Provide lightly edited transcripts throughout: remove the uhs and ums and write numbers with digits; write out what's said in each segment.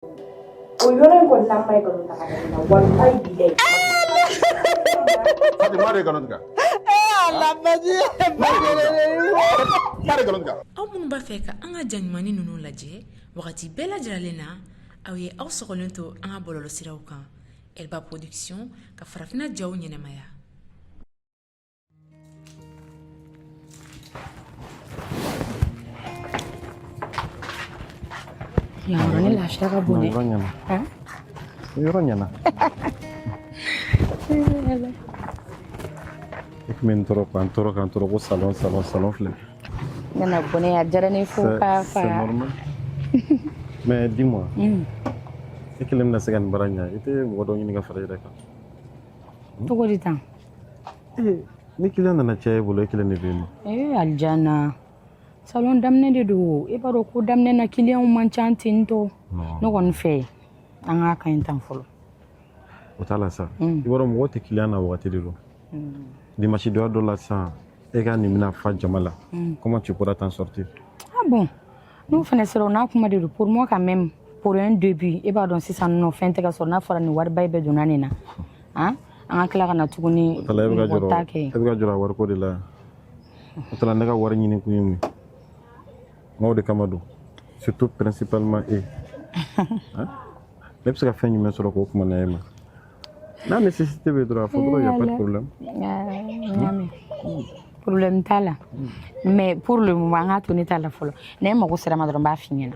O yɔrɔ in kɔni na, ma ye nkalon ta ka da ne la, walayi bilayi. Fati, maa de ye nkalon tigɛ. Ala baji. Maa de ye nkalon tigɛ. Aw minnu b'a fɛ ka an ka ja ɲumannin ninnu lajɛ wagati bɛɛ lajɛlen na, aw ye aw sɔgɔlen to an ka bɔlɔlɔsiraw kan, Elba Production, ka farafinna jaw ɲɛnamaya. Yan yɔrɔ ni lafiya ka bon dɛ. Yɔrɔ ɲɛna. Yɔrɔ ɲɛna. E tun bɛ n tɔɔrɔ k'an tɔɔrɔ k'an tɔɔrɔ ko salon, salon, salon filɛ. Ne na bɔ ne a diyara ne fo k'a C'est fa. normal. Mais dis-moi, e kelen bɛna se ka nin baara ɲɛ? I tɛ mɔgɔ dɔ ɲini ka fara i yɛrɛ kan? Cogo di tan? Ee, ni client nana caya i bolo, e kelen de bɛ yen nɔ. Ee alijana. Salon daminɛ de don. E b'a dɔn ko daminɛ na client man ca ten tɔ. Non. Ne kɔni fɛ, an k'a ka ɲi tan fɔlɔ. O t'a la sa. I b'a dɔn, mɔgɔw tɛ client na wagati de don. Dimanche donya dɔ la sisan, e ka nin bɛna fa jama la. Comment tu pourras t'en sortir? Ah bon? N'o fana sera, o n'a kuma de don. Pour moi quand même, pour un début, e b'a dɔn sisan nɔ fɛn tɛ ka sɔrɔ n'a fɔra nin wariba in bɛɛ donna nin na. Han? An ka tila ka na tuguni O t'a la, e bɛ ka mɔgɔ jɔrɔ t'a kɛ. E bɛ ka jɔrɔ a wariko de la. O t'a la, ne ka wari ɲini kun ye mun ye? N k'o de kama don. Surtout principalement e. Hein? Ne bɛ se ka fɛn jumɛn sɔrɔ k'o kuma na e ma? N'a nécessité bɛ dɔrɔn, a fɔ dɔrɔn, y a pas de problème. Ah, n y'a mɛn. Problème t'a la. Mais pour le moment, an k'a to ne t'a la fɔlɔ. Ne mago sera ma dɔrɔn, n b'a f'i ɲɛna.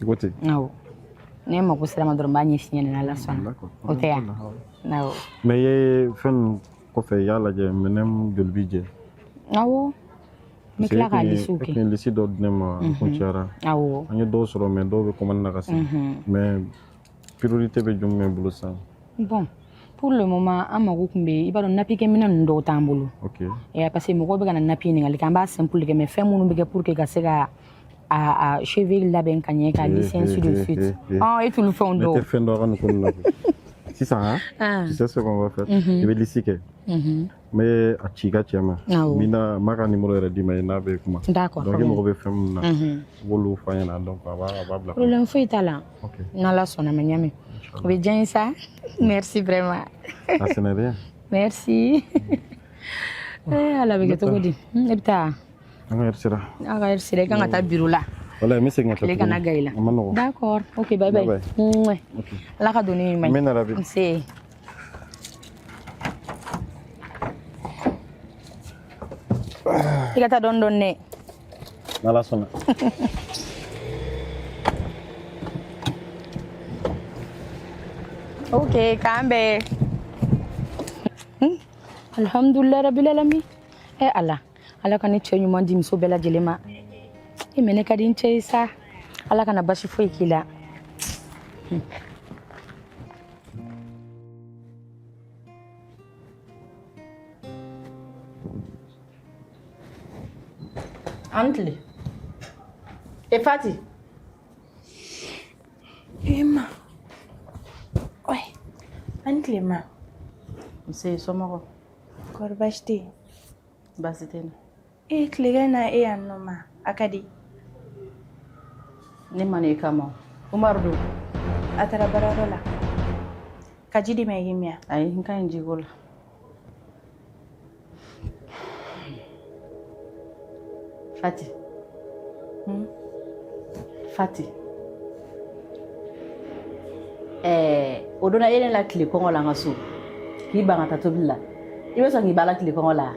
I ko ten. Awɔ. Ne mago sera ma dɔrɔn, n b'a ɲɛf'i ɲɛna n'Ala sɔnna. D'accord. O tɛ yan? Awɔ. Mais i ye fɛn ninnu kɔfɛ, i y'a lajɛ minɛn joli bi jɛ? Awɔ. N bɛ tila k'a lisiw E kɛ. kun ye lisi dɔ di ne ma, n kun cayara. Awɔ. An ye dɔw sɔrɔ, mais dɔw bɛ commande na ka se. Mais priorité bɛ jumɛn bolo sisan? Bon, pour le moment, an mago kun bɛ, i b'a dɔn, nappe kɛminɛ ninnu dɔw t'an bolo. Ok. Eh, parce que mɔgɔw bɛ ka na nappe ɲininkali kɛ, an b'a simple kɛ, mais fɛn minnu bɛ kɛ pour que ka se ka a cheveux labɛn ka ɲɛ, ka lisser, ainsi de suite. Ah, e t'olu fɛnw Ne dɔn. tɛ fɛn dɔn a ka nin ko ninnu na koyi. Sisan han, Ah. tu sais ce qu'on va faire? I bɛ lisi kɛ. N bɛ a ci i ka cɛ ma. Awɔ. N bɛna n b'a ka numéro yɛrɛ d'i ma, i n'a bɛ kuma. D'accord. Donc i mago bɛ fɛn min na, i b'olu fɔ a ɲɛna, donc a b'a bila. Problème foyi t'a la. Ok. N'Ala sɔnna ma, ɲa mɛn. O bɛ diya n ye sa. Merci vraiment. Ah, ce n'est rien. Merci. Eh, Ala bɛ kɛ cogo di? Ne bɛ taa. An ka heure sera. An ka heure sera, i kan ka taa bureau la. Walayi, n bɛ segin ka taa Tile kana tuguni. ga i la. A ma nɔgɔn. D'accord. Ok, bye bye. Bye. Mouais. Ok. Ala ka donni ɲuman ye. N bɛ na rabi. Nse. I ka taa dɔɔni dɔɔni dɛ. N'Ala sɔnna. Ok, k'an bɛn. Alhamdulilayi rabil alamin. Eh Ala, Ala ka ne cɛ ɲuman di muso bɛɛ lajɛlen ma. E mɛ ne ka di n cɛ ye sa. Ala kana basi foyi k'i la. An tile. E Fati. E ma. Ɔy, an tile ma. Nse, somɔgɔw? Kɔri baasi tɛ yen? Baasi tɛ n na. E tilegan na e yan nɔ ma, a ka di. Ne ma na i kama o. Umaru don? A taara baarayɔrɔ la. Ka ji di ma i k'i min? Ayi, n ka ɲi jiko la. Fati. Fati. Ɛɛ, o donna e ne la tile kɔngɔ la an ka so. K'i ban ka taa tobili la. I bɛ sɔn k'i ba la tile kɔngɔ la?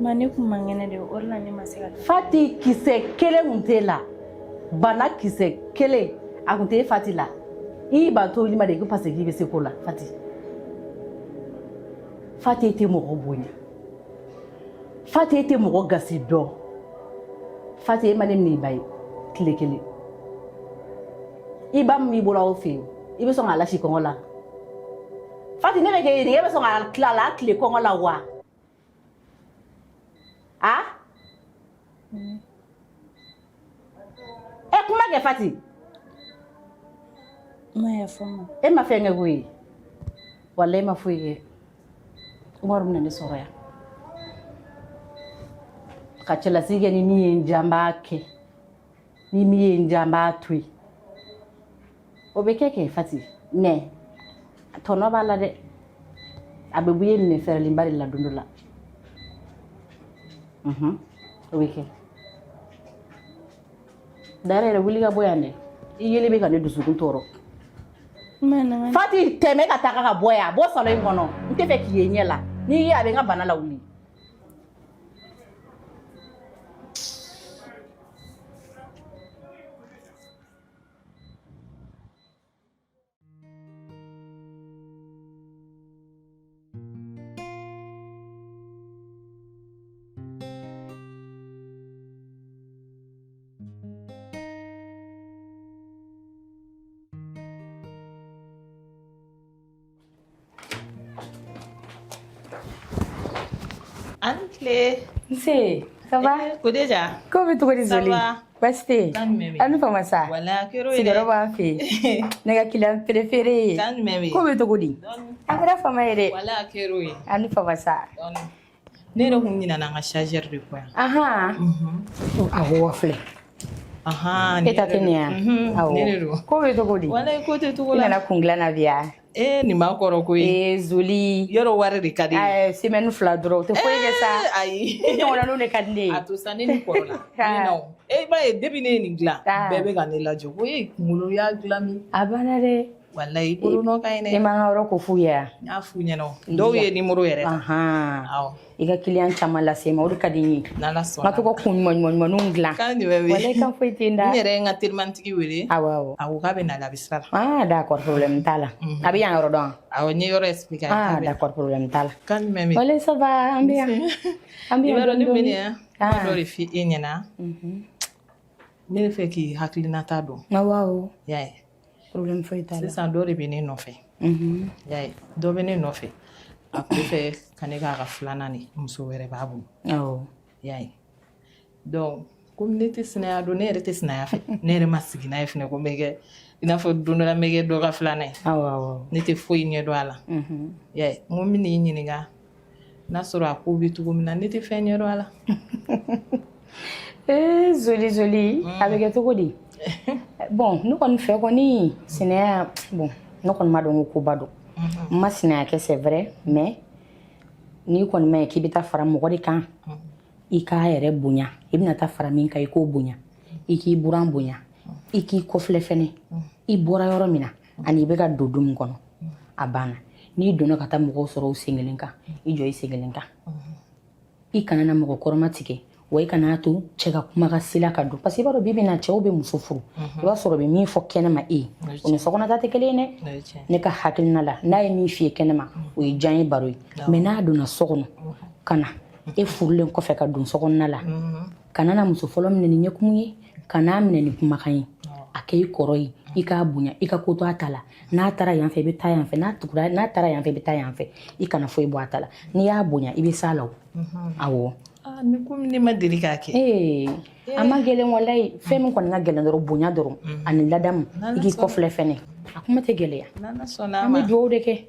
Ma, ne kun man kɛnɛ de, o de la ne ma se ka taa. Fati, kisɛ kelen kun t'e la. Bana kisɛ kelen a kun t'e Fati la. I y'i ban tobili ma de ko parce que k'i bɛ se ko la Fati. Fati, e tɛ mɔgɔ bonya. Fati, e tɛ mɔgɔ gasi dɔn. Fati, e ma ne minɛ i ba ye tile kelen. I ba min b'i bolo aw fɛ yen, i bɛ sɔn k'a lasi kɔngɔ la? Fati, ne bɛ k'e ɲininka, e bɛ sɔn k'a tila la tile kɔngɔ la wa? A? E kuma kɛ Fati. Ma yafa n ma. E ma fɛn kɛ koyi. Walayi, e ma foyi kɛ. Umaru bɛna ne sɔrɔ yan. Ka cɛlasigi kɛ ni min ye n diya, n b'a kɛ. Ni min ye n diya, n b'a to yen. O bɛ kɛ kɛ Fati, mais tɔnɔ b'a la dɛ. A bɛ bɔ i ye minɛ fɛrɛlenba de la don dɔ la. O bɛ kɛ. D'ailleurs yɛrɛ, wuli ka bɔ yan dɛ. I yeli bɛ ka ne dusukun tɔɔrɔ. Fati, tɛmɛ ka taga ka bɔ yan, bɔ salon in kɔnɔ. N tɛ fɛ k'i ye ɲɛ la. N'i ye, a bɛ n ka bana lawuli. An tile. Nse, ça va? Ko déjà? Ko bɛ cogo di? Ça Zoli? va. Baasi tɛ yen? Kan jumɛn bɛ yen? Aw ni fama sa. Wala, kɛr'o ye dɛ. Sigiyɔrɔ b'an fɛ yen. Ne ka client préféré ye. Kan jumɛn bɛ yen? Ko bɛ cogo di? A kɛra fama ye dɛ. Wala, kɛr'o ye. Aw ni fama sa. Dɔɔni. Ne yɛrɛ kun ɲinɛna n ka chargeur de kɔ yan. Ahan. Awɔ, filɛ. Ahan. E ta tɛ nin ye wa? Awɔ. Ne de don. Ko bɛ cogo di? Wala, ko tɛ cogo I la. nana kun dilan na bi ya? Ee, nin b'a kɔrɔ koyi. Ee Zoli. Yɔrɔ wari de ka di ne ye. Ɛɛ, semaine 2 dɔrɔn, o tɛ foyi kɛ sa. Ayi. Ne ɲɔgɔnnaninw de ka di ne ye. A to sa, ne ni kɔrɔ la. Ne na o. E b'a ye, depuis ne ye nin dilan, bɛɛ bɛ ka ne lajɔ. Ko e kunkolo y'a dilan min? A banna dɛ. Walayi, i bolo nɔ ka ɲi dɛ. E m'an ka yɔrɔ ko f'u ye wa? N y'a f'u ɲɛna o. Dɔw ye numéro yɛrɛ ta. Ahan. I ka client caman lase n ma, o de ka di n ye. N'Ala N sɔnna. ka to ka kun ɲuman ɲuman ɲumanninw dilan. Kan jumɛn bɛ yen? Walayi, kan foyi tɛ n da. N yɛrɛ ye n ka telimantigi wele. Awɔ awɔ. A ko k'a bɛ na, a bɛ sira la. Ah d'accord, problème t'a la. A bɛ yan yɔrɔ dɔn wa? Awɔ, n ye yɔrɔ expliquer a ye. Ah d'accord, problème t'a la. Kan jumɛn bɛ yen? Walayi, ça va, an bɛ yan. An bɛ I yan b'a dɔn ne dɔɔni bɛ dɔɔni. nin yan. Kuma dɔ de f'i e ɲɛna. Ne bɛ fɛ k'i hakilinata dɔn. Awɔ awɔ. I y'a ye. Problème foyi t'a la. Sisan dɔ de bɛ ne nɔfɛ. I y'a ye, dɔ bɛ ne nɔfɛ. A tun bɛ fɛ ka ne k'a ka filanan de, muso wɛrɛ b'a bolo. Awɔ. I y'a ye. Donc komi ne tɛ sinaya dɔn, ne yɛrɛ tɛ sinaya fɛ. Ne yɛrɛ ma sigi n'a ye fɛnɛ ko n bɛ kɛ i n'a fɔ don dɔ la n bɛ kɛ dɔ ka filanan ye. Awɔ awɔ. Ne tɛ foyi ɲɛdɔn a la. I y'a ye, n ko n bɛ n'i ɲininka n'a sɔrɔ a ko bɛ cogo min na, ne tɛ fɛn ɲɛdɔn a la. Ee Zoli Zoli, a bɛ kɛ cogo di? Bon, ne kɔni fɛ kɔni, sinaya, bon, ne kɔni ma dɔn ko koba don. N ma sinaya kɛ, c'est vrai, mais n'i kɔni ma ye k'i bɛ taa fara mɔgɔ de kan, i k'a yɛrɛ bonya. I bɛna taa fara min kan, i k'o bonya, i k'i buran bonya, i k'i kɔfilɛ fɛnɛ, i bɔra yɔrɔ min na ani i bɛ ka don du min kɔnɔ. A banna. N'i donna ka taa mɔgɔw sɔrɔ u sen kelen kan, i jɔ i sen kelen kan. I kana na mɔgɔ kɔrɔma tigɛ, wa i kana to cɛ ka kuma ka sila ka don, parce que i b'a dɔn, bi bi in na, cɛw bɛ muso furu, i b'a sɔrɔ u bɛ min fɔ kɛnɛma e ye, o ni sokɔnɔta tɛ kelen ye dɛ. Ne ka hakilina la, n'a ye min f'i ye kɛnɛma, o ye diya ye baro ye, mais n'a donna so kɔnɔ ka na, e furulen kɔfɛ ka don so kɔnɔna la, kana na muso fɔlɔ minɛ ni ɲɛkumu ye, kana minɛ ni kumakan ye. A kɛ i kɔrɔ ye, i k'a bonya, i ka ko to a ta la. N'a taara yan fɛ, i bɛ taa yan fɛ. N'a tugura, n'a taara yan fɛ, i bɛ taa yan fɛ. I kana foyi bɔ a ta la. N'i y'a bonya, i bɛ s'a la o. Awɔ. Ah, ni komi ne ma deli k'a kɛ. Ee, a ma gɛlɛn walayi. Fɛn min kɔni ka gɛlɛn dɔrɔn, bonya dɔrɔn ani ladamu, i k'i kɔfilɛ fɛnɛ, a kuma tɛ gɛlɛya. N'Ala sɔnna a An ma. bɛ dugawu de kɛ.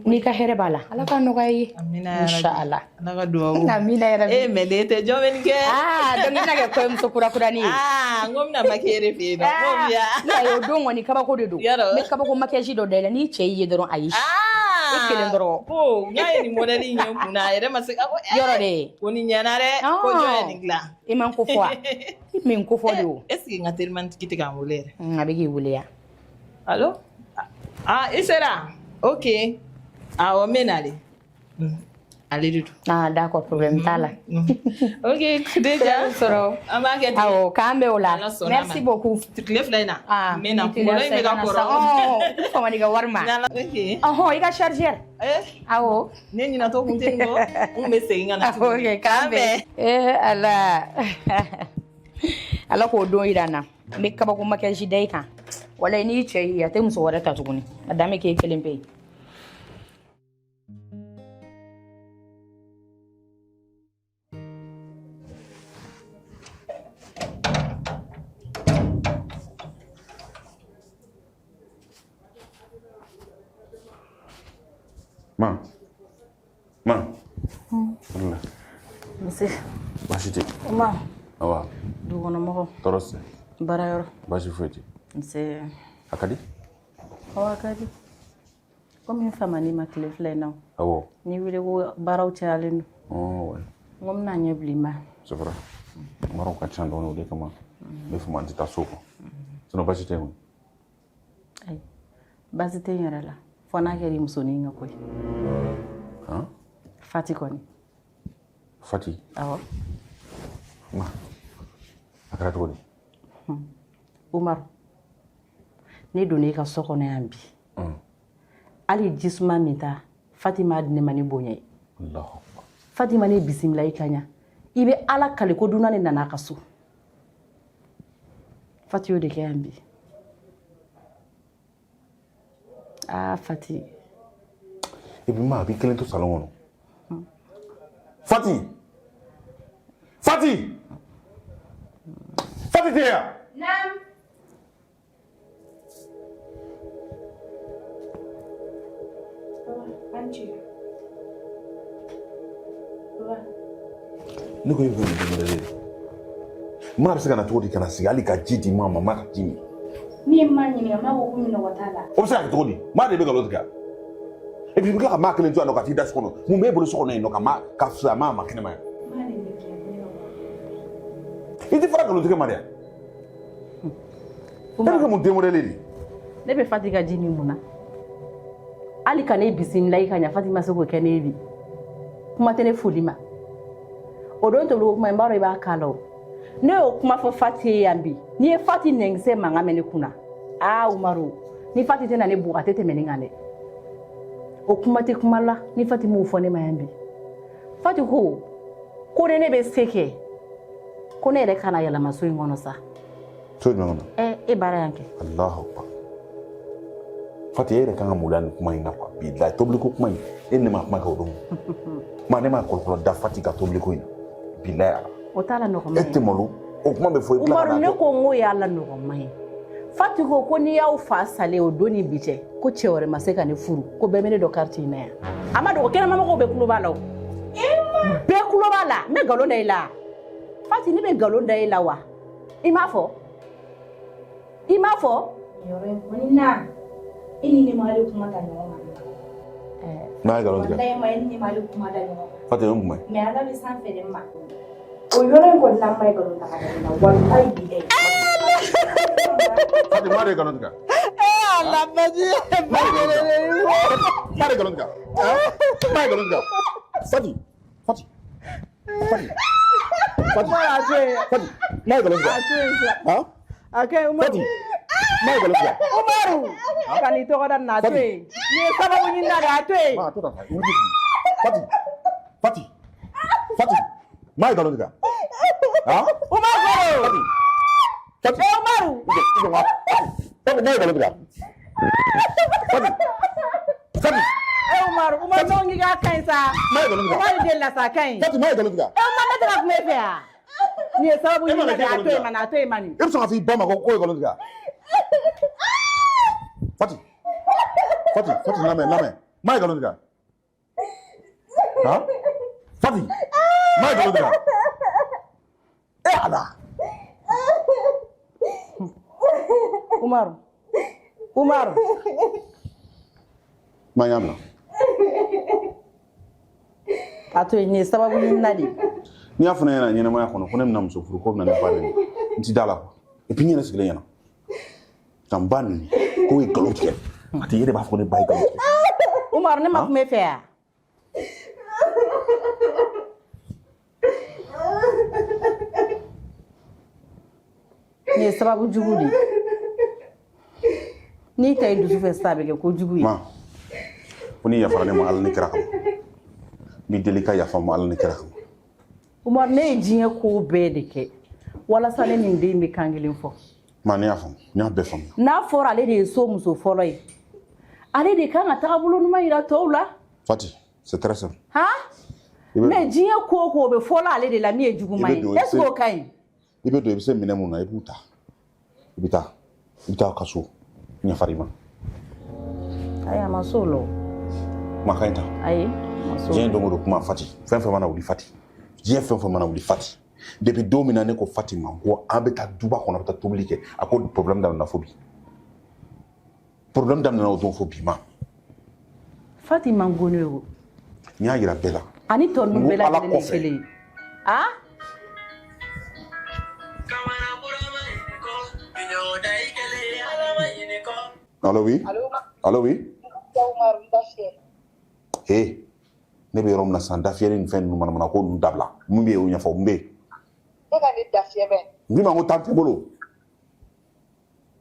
N'i ka hɛrɛ b'a la, Ala k'a nɔgɔya i ye. Inshallah. Ala ka dugawu. Amina yarabi. Eh, mais ne tɛ jɔn bɛ nin kɛ. Ah, donc i bɛna kɛ kɔɲɔmuso kura kuranin ye. Ah, n ko n bɛna maquiller e de fɛ yen nɔ. N ko bi yan. Ayi, o don kɔni kabako de don. Yarɔ. N bɛ kabako maquillage dɔ da i la, n'i cɛ y'i ye dɔrɔn, ayi. E kelen dɔrɔn. Ko n y'a ye nin modèle in ye n kun na, a yɛrɛ ma se. A ko eh, Yɔrɔ de. ko nin ɲɛna dɛ. Ko jɔn ye nin dilan? I man ko fɔ wa? I min ko fɔ de o. Est ce que n ka telimantigi tɛ ka n wele yɛrɛ? A bɛ k'i wele yan. Allo? Ah, i sera? Ok. Awɔ, n bɛ nalen. Ale de don. Ah d'accord, problème t'a la. Ok, déjà. Sɔrɔ. An b'a kɛ ten. Awɔ, k'an bɛn o la. Ala sɔnna a ma. Merci beaucoup. Tile 2 in na. Ah, N bɛ na, kunkolo in bɛ ka kɔrɔ. Ɔ, fama n'i ka wari ma. Ok. Ɔhɔn, i ka chargeur. Eh? Awɔ. Ne ɲinatɔ kun tɛ nin kɔ. N kun bɛ segin ka na tuguni. Ok, k'an bɛn. Eh Ala. Ala k'o don yira n na. N bɛ kabako maquillage da i kan. Walayi, n'i cɛ y'i ye, a tɛ muso wɛrɛ ta tuguni. A dan bɛ k'e kelen pe ye. Ma. Ma. Wala. Nse. Baasi tɛ. Ma. Awa. Dukɔnɔmɔgɔw? Tɔɔrɔ si tɛ. Baarayɔrɔ? Baasi foyi tɛ. Nse. A ka di? Awa ka di. Komi n famana i ma tile fila in na. Awɔ. N'i wele ko baaraw cayalen don. Oh, ouais. N ko n bɛna ɲɛ bila i ma. C'est vrai. Baaraw ka ca dɔɔni, o de kama. N bɛ fama, n tɛ taa so quoi. Sinon baasi tɛ yen kɔni? Ayi, baasi tɛ n yɛrɛ la. Fo n'a kɛra i musonin ka ko ye. Han? Fati kɔni. Fati? Awɔ. Ma, a kɛra cogo di? Umaru, ne donna e ka so kɔnɔ yan bi. Hali jisuma min ta, Fati m'a di ne ma ni bonya ye. Allahu akbar. Fati ma ne bisimila i ka ɲa. I bɛ Ala kale ko dunan de nana a ka so. Fati y'o de kɛ yan bi. Aa Fati. Et puis ma, a b'i kelen to salon kɔnɔ. Fati! Fati! Fati tɛ yan? Naam. An ce. Baba. Ne ko e bɛ mun de maa bɛ se ka na cogo di ka na sigi hali ka ji di maa ma, maa ka ji min? Ne ye maa ɲininka, maa ko ko minnɔgɔ t'a la. O bɛ se ka kɛ cogo di? Maa de bɛ nkalon tigɛ. Et puis i bɛ tila ka maa kelen to yan nɔ ka t'i da so kɔnɔ. Mun b'e bolo so kɔnɔ yen nɔ ka maa ka fisaya maa ma kɛnɛma yan? Maa de ne gɛn ko ne ka bɔ. I tɛ fara nkalon tigɛ ma dɛ. E bɛ kɛ mun den modèle de ye? Ne bɛ Fati ka ji min mun na? Hali ka ne bisimila i ka ɲa, Fati ma se k'o kɛ ne ye bi. Kuma tɛ ne foli ma. O don tobiliko kuma n b'a dɔn i b'a k'a la o. Ne y'o kuma fɔ Fati ye yan bi. N'i ye Fati nɛnkisɛ mankan mɛn ne kunna. Aa Umaru, ni Fati tɛna ne bugɔ, a tɛ tɛmɛ ne kan dɛ. O kuma tɛ kuma la ni Fati m'o fɔ ne ma yan bi. Fati ko ko ni ne bɛ se kɛ, ko ne yɛrɛ kana yɛlɛma so in kɔnɔ sa. So jumɛn kɔnɔ? Ɛ, e baara yan kɛ. Allahu akbar. Fati, e yɛrɛ kan ka maloya nin kuma in na quoi. Bilahi, tobiliko kuma in, e ne ma kuma kɛ o don. Ma ne ma kɔlɔlɔ da Fati ka tobiliko in na. Bilahi Ala. O t'a la nɔgɔman E ye. tɛ malo. O kuma bɛ fɔ i tila ka Umaru, na ne kɛ. ko n ko y'a la nɔgɔman ye. Fati ko ko n'i y'aw fa salen o don ni bi cɛ, ko cɛ wɛrɛ ma se ka ne furu, ko bɛɛ bɛ ne dɔn quartier in na yan. A ma dogo, kɛnɛmamɔgɔw bɛɛ tulo b'a la o. Bɛɛ tulo b'a la. N bɛ nkalon da i la. Fati, ne bɛ nkalon da i la wa? I m'a fɔ? I m'a fɔ? Yɔrɔ in kɔni na, e ni ne ma hali kuma ta ɲɔgɔn kan. N'a ye nkalon tigɛ. Walayi ma, e ni ne ma hali kuma da ɲɔgɔn kan. Fati, o ye mun ye? Mais Ala bɛ sanfɛ de ma. O yɔrɔ in kɔni na, n ma ye nkalon ta ka da ne la. Walayi bilayi. Fati, maa de ye nkalon tigɛ. Ala baji. Maa de ye nkalon tigɛ. Maa ye nkalon tigɛ. Fati, Fati, Fati, Fati, A to yen. Fati, maa ye nkalon tigɛ. A to yen sa. Han? A ka ɲi Umaru. Fati, maa ye nkalon tigɛ. Umaru. Ka n'i tɔgɔ da nin na, a to yen. Nin ye sababu ɲini na de, a to yen. Maa, to tan, wuli. Fati, Fati, Fati, maa ye nkalon tigɛ. Han? Umaru. Fati, Fati. Eh, Umaru. I jɔ, Fati, maa ye nkalon tigɛ. Fati, Fati. Eh, Umaru, Umaru, ne ko k'i k'a ka ɲi sa. Maa ye nkalon tigɛ. Umaru deli la sa, a ka ɲi. Fati, maa ye nkalon tigɛ. Eh, Umaru, ne tɛ ka kuma e fɛ yan. Nin ye sababu E ɲini ma na na de, k'e a to yen mani, a to yen mani. I bɛ sɔn ka fɔ i ba ma ko ye nkalon tigɛ? Fati, Fati, Fati, lamɛn, lamɛn. Maa ye nkalon tigɛ. Han? Fati, maa ye nkalon tigɛ. E Ala. Umaru. Umaru. Maa y'a bila. A to yen, nin ye sababu ɲini na de ye. N'i y'a fɔ ne ɲɛna ɲɛnamaya kɔnɔ ko ne bɛna muso furu ko bɛna ne ba neni, n ti da la quoi. Et puis n yɛrɛ sigilen ɲɛna ka n ba neni k'o ye nkalon tigɛ. Fati, e de b'a fɔ ko ne ba ye nkalon tigɛ. Umaru, ne ma kuma e fɛ yan. Nin ye sababu jugu de ye. N'i ta i dusu fɛ sisan, a bɛ kɛ kojugu ye. Ma, ko n'i yafara ne ma Ala ni kira kama. N b'i deli i ka yafa n ma Ala ni kira kama. Umaru, ne ye diɲɛ ko bɛɛ de kɛ walasa ne ni n den bɛ kan kelen fɔ. Ma, ne y'a faamu, n y'a bɛɛ faamuya. N'a fɔra ale de ye so muso fɔlɔ ye, ale de kan ka taabolo ɲuman yira tɔw la. Fati, c'est très simple. Han? I bɛ Mais diɲɛ ko o ko, o bɛ fɔlɔ ale de la min ye juguman I bɛ ye. don, Est ce que o ka ɲi? I bɛ don, i bɛ se minɛn mun na, i b'u ta. I bɛ taa, i bɛ taa ka so. N yafara i ma. Ayi, a ma s'o la o. Kumakan in ta. Ayi, a ma s'o la. Diɲɛ don o don kuma Fati. Fɛn fɛn mana wuli Fati. Diɲɛ fɛn fɛn mana wuli Fati. Depuis don min na ne ko Fati ma ko an bɛ taa duba kɔnɔ, an bɛ taa tobili kɛ, a ko problème daminɛna fo bi. Problème daminɛna o don fo bi ma. Fati man go ne ye o. N y'a yira bɛɛ la. Ani tɔ ninnu N ko bɛɛ Ala lajɛlen de ye kɔfɛ. kelen ye. Ah? Allo oui? Allo oui? He, ne bɛ yɔrɔ min na sisan dafiyɛli ni fɛn ninnu manamana ko ninnu dabila. Mun bɛ yen o ɲɛfɔ mun bɛ yen? E ka ne dafiyɛ bɛ. N k'i ma ko temps tɛ n bolo.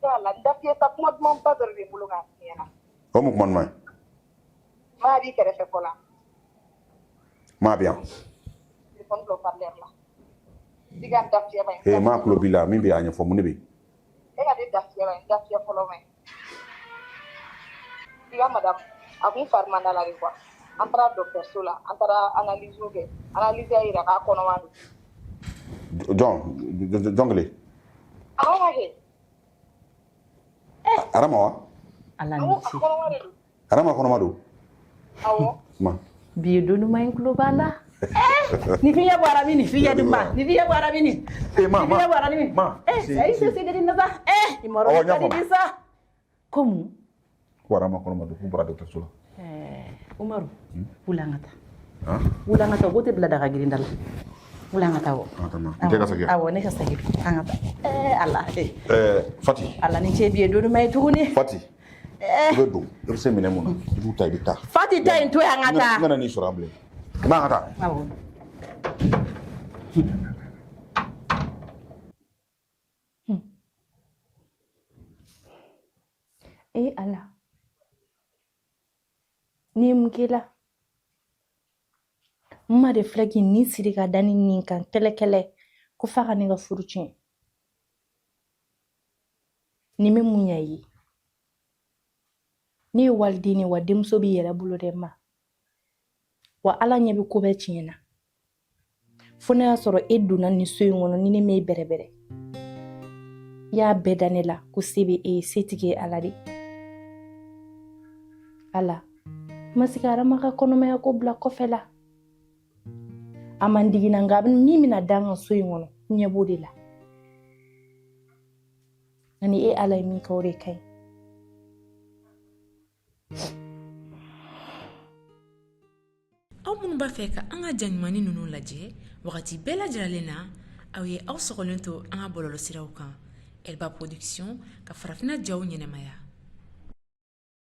Ala n dafiyɛ sa kuma dumanba dɔ de bɛ n bolo k'a f'i ɲɛna. O mun kuma duman ye? Maa b'i kɛrɛfɛ fɔlɔ. Maa bɛ yan. Telefɔni bila haut-parleur la. I ka n dafiyɛ bɛ. He, maa tulo b'i la min bɛ yen a ɲɛfɔ mun de bɛ yen? E ka ne dafiyɛ bɛ n dafiyɛ fɔlɔ mɛ. I ka madame a kun fari man d'a la de quoi. An taara dɔgɔtɔrɔso la an taara analyse kɛ analyse y'a yira k'a kɔnɔma don. Jɔn jɔn kelen? Awɔ kɛ. Arama wa? Ala Awɔ a kɔnɔma de don. Arama kɔnɔma don? Awɔ. Ma. Bi ye don duman ye n tulo b'a la. Ni fiɲɛ bɔra min ni fiɲɛ duman ni fiɲɛ bɔra min ni. Eh, ma, Ni fiɲɛ ma. bɔra min. Ma, Eh, si, ayi si. se se de na sa. Eh, i mɔrɔ Awɔ, n y'a ka di faamu. bi sa. Ko mun? Ko Arama kɔnɔma don k'u bɔra dɔgɔtɔrɔso la. Eh, Umaru, wuli an ka taa. Han? Wuli an ka taa, o tɛ bila daga girin da la. Wuli an ka taa o. An ka taa ma. N tɛ ka segin. Awɔ, ne ka segin. An ka taa. Eh, Ala. Eh, Ɛɛ Fati. Ala ni ce bi ye don duman ye tuguni. Fati. Eh. I bɛ don i bɛ se minɛn mun na i b'u ta i bɛ taa. Fati ta in to yen an ka taa. N kana n'i sɔrɔ an bilen. Ma an ka taa. Awɔ. E Ala ni ye mun k'i la n ma de filɛ k'i ni siri ka da ni nin kan kɛlɛ kɛlɛ ko f'a ka ne ka furu tiɲɛ nin bɛ mun ɲɛ i ye ne ye waliden de wa denmuso b'i yɛrɛ bolo dɛ ma wa ala ɲɛ bɛ ko bɛɛ tiɲɛ na fo n'a y'a sɔrɔ e donna nin so in kɔnɔ ni ne m'e bɛrɛbɛrɛ i y'a bɛɛ da ne la ko se bɛ e ye setigi ye ala de ala n ma se ka Arama ka kɔnɔmaya ko bila kɔfɛ la a man digi na nka min bɛna da n kan so in kɔnɔ n ɲɛ b'o de la ani e ala ye min kɛ o de ka ɲi. Aw minnu b'a fɛ ka an ka ja ɲumannin ninnu lajɛ wagati bɛɛ lajɛlen na, aw ye aw sɔgɔlen to an ka bɔlɔlɔsiraw kan. Elba Production ka farafinna jaw ɲɛnamaya.